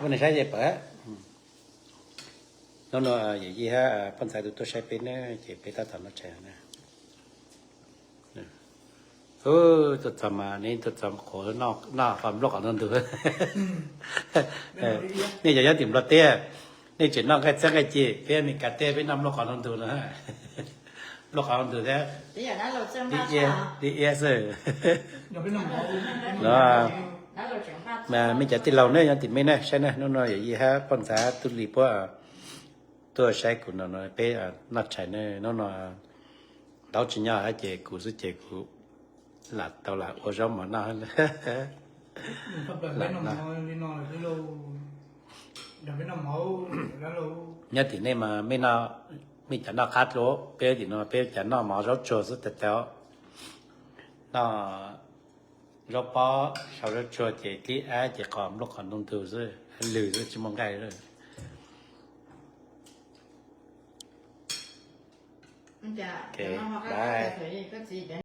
Poj niam saib ces pom. Hnub no yawm yij hab poj ntxhais tus tuaj saib peb na, ces peb tab tom noj tshais na. Tuaj txog mas nej tuaj txog qhuav noj qhov nplooj qhov ntug ntug. Nej cov nyob tim Nplog teb, nej tseem noj nqaij txhiab nqaij ci, peb Amelikas teb peb noj nplooj qhov ntug ntug no. Nplooj qhov ntug thiab, di iab xwb. Mej cov tij laug ne, nyob tim mej ne, saib ne, hnub no yawm yij hab poj ntxhais Tub Lis puab tuaj saib kuv no, peb noj tshais ne. Hnub no Ntaub tsis nyob hab ces kuv xwb ces kuv lam tau lam ua zaub mov noj. Nyob tim nej mas mej, mej cov noj qab dlua, peb tim no peb cov noj mov zaub tsuag xwb tas tas. Noj zaub pob sau zaub tsuag ces dib ab ces qhov nplooj qhov ntug ntug xwb, lwg xwb tsis muaj nqaij.